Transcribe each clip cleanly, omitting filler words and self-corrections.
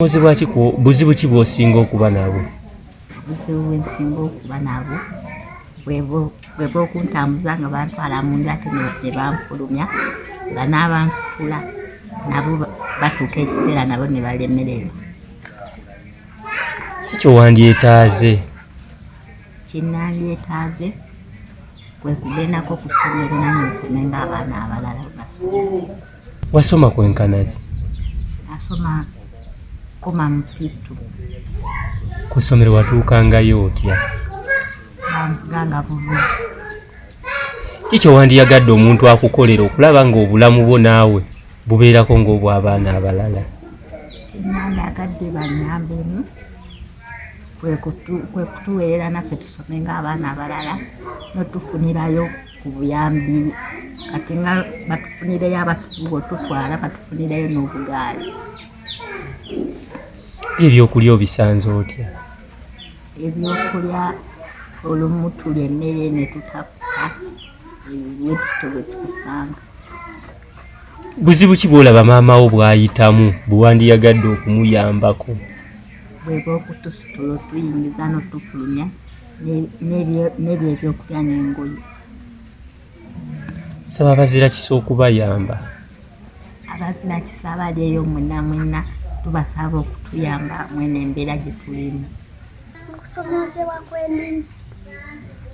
Buzibu ki bw'osinga okuba nabwo? Obuzibu bwe nsinga okuba nabwo bwe bw'okuntambuza nga bantwala mu nju ate ne banfulumya nga n'abansitula nabo batuuka ekiseera nabo ne balemererwa. Ki kye wandyetaaze? Kye nandyetaaze kwe kugendako ku ssomero nange nsome ng'abaana abalala bwe basoma. Wasoma kwenkana ki? Nasoma koma mu P2. Ku ssomero watuukangayo otya? Banvuganga buvuzi. Ki kye wandiyagadde omuntu akukolera okulaba ng'obulamu bwo naawe bubeerako ng'obw'abaana abalala? Kye nandyagadde bannyambemu kwe kutuweerera naffe tusome ng'abaana abalala n'otufunirayo ku buyambi kati nga batufunireyo abatutwala batufunireyo n'obugaali. Ebyokulya obisanze otya? Ebyokulya olumu tulya emmere ne tutakka bwetutyo bwe tubisanga. Buzibu ki bw'olaba maama wo bw'ayitamu bwe wandiyagadde okumuyambako? Bwe bw'okutusitula otuyingiza n'otufulumya n'ebyo ebyokulya n'engoye. Saba abazira kisa okubayamba. Abazira kisa abali eyo mwenna mwenna tubasaba okutuyamba mwene embeera gye tulimu. Okusomozebwa kw'ennimi,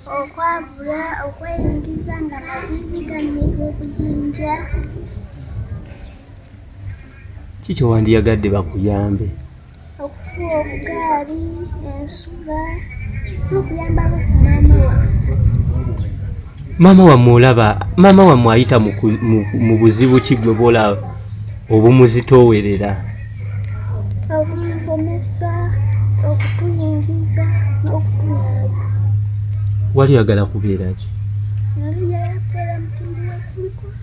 okwavula, okweyingiza nga maviivi ganyiga obuyinja. Ki kye wandiyagadde bakuyambe? Okutuwa obugaali, ensula n'okuyambako ku maama waffe. Maama wammwe olaba maama wammwe ayita mu buzibu ki gwe bw'olaba obumuzitoowerera? Okutusomesa, okutuyingiza n'okutunaaza. Wali oyagala kubeera ki? Nali njagala kubeera mutimbi wa ku mikolo.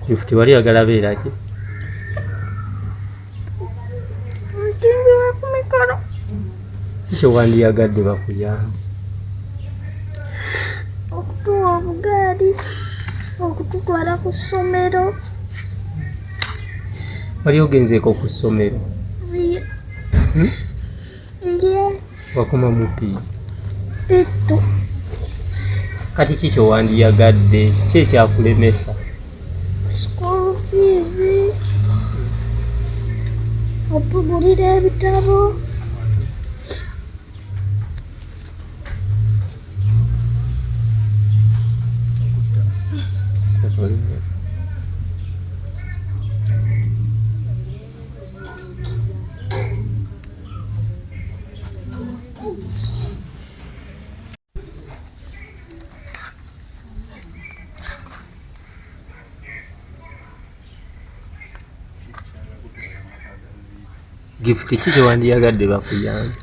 Gift wali oyagala beera ki? Mutimbi wa ku mikolo. Ki kye wandiyagadde bakuyambe? Okutuwa obugaali, okututwala ku ssomero. Wali ogenzeeko ku ssomero? Ye. Hmm? Ye. Wakoma mu P? P2. Kati ki kye wandiyagadde? Ki ekyakulemesa? School fees, otugulira ebitabo. Gift ki kye wandiyagadde bakuyambe?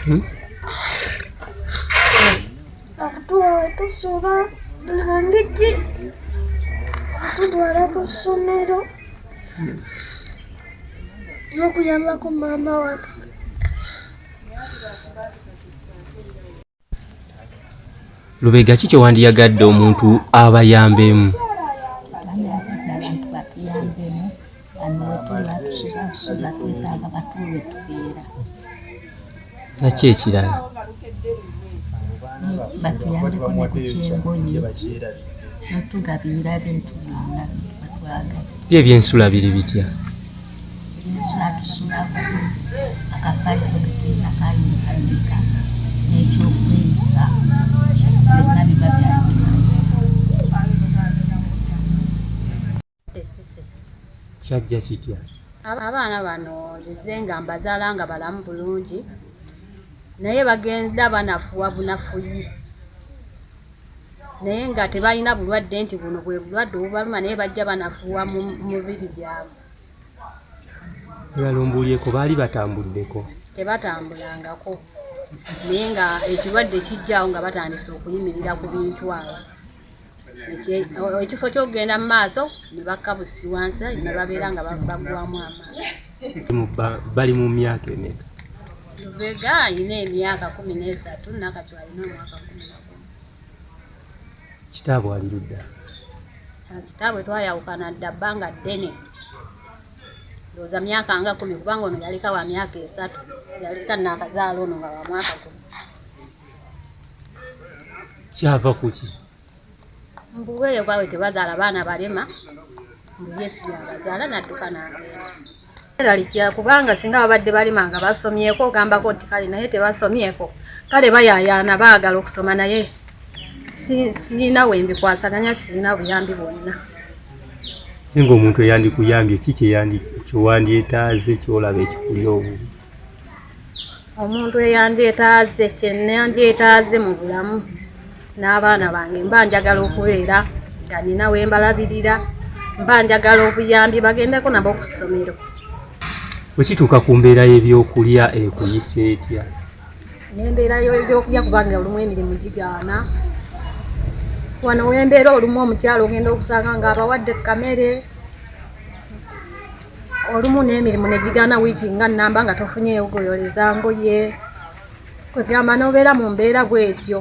Hmm? Okutuwa we tusula, bulangiti, okututwala ku ssomero n'okuyambako maama waffe. Lubega ki kye wandiyagadde omuntu abayambemu? Wandiyagadde abantu batuyambemu wano wetuli batusuza busuza twetaaga batuwe wetubeera. Naki ekirala? Batuyambeko ne ku kyengoye notugabirira ebintu byonna batwagala. Byo ebyensula biri bitya? Ensula tusulako akafaliso ketulina kayulikayulika n'ekyokweyika byonna biba byayulika. Kyajja kitya? Abaana bano nzize nga mbazaala nga balamu bulungi naye bagenda banafuwa bunafuyi naye nga tebalina bulwadde nti buno bwe bulwadde obubaluma naye bajja banafuwa mu mubiri gyabwe. Balumbulyeko baali batambuddeko? Tebatambulangako naye nga ekirwadde kijjaawo nga batandise okuyimirira ku bintu awo. Ekifo ky'okugenda mu maaso ne bakka busi wansi ne babeera nga baggwamu amaanyi. Bali mu myaka emeka? Lubega alina emyaka 13, Nakacwa alina omwaka 11. Kitaabwe ali ludda? Kitaabwe twayawukana dda bbanga ddene, ndowooza myaka nga 10, kubanga ono yaleka wa myaka 3, yaleka naakazaala ono nga wa mwaka 10. Kyava ku ki? Mbuweeyo bwawe tebazaala baana balema, mbu ye si yabazaala n'adduka n'agenda. Eralikira kubanga singa babadde balima nga basomyeko ogambako nti kale, naye tebasomyeko, kale bayaayaana baagala okusoma, naye sirina we mbikwasaganya, sirina buyambi bwonna. Naye ng'omuntu eyandikuyambye ki kyewandyetaaze ky'olaba ekikuli obubi? Omuntu eyandyetaaze, kyenandyetaaze mu bulamu n'abaana bange, mba njagala okubeera nga nina we mbalabirira, mba njagala obuyambi bagendeko nabo ku ssomero. Bwe kituuka ku mbeera y'ebyokulya ekuyisa etya? N'embeera y'ebyokulya, kubanga olumu emirimu gigaana wano wembeera, olumu omukyalo ogenda okusanga ng'abawadde kamere, olumu n'emirimu ne gigaana wiiki nga nnamba nga tofunyeeyo goyoleza ngoye, kwegamba n'obeera mu mbeera bw'etyo.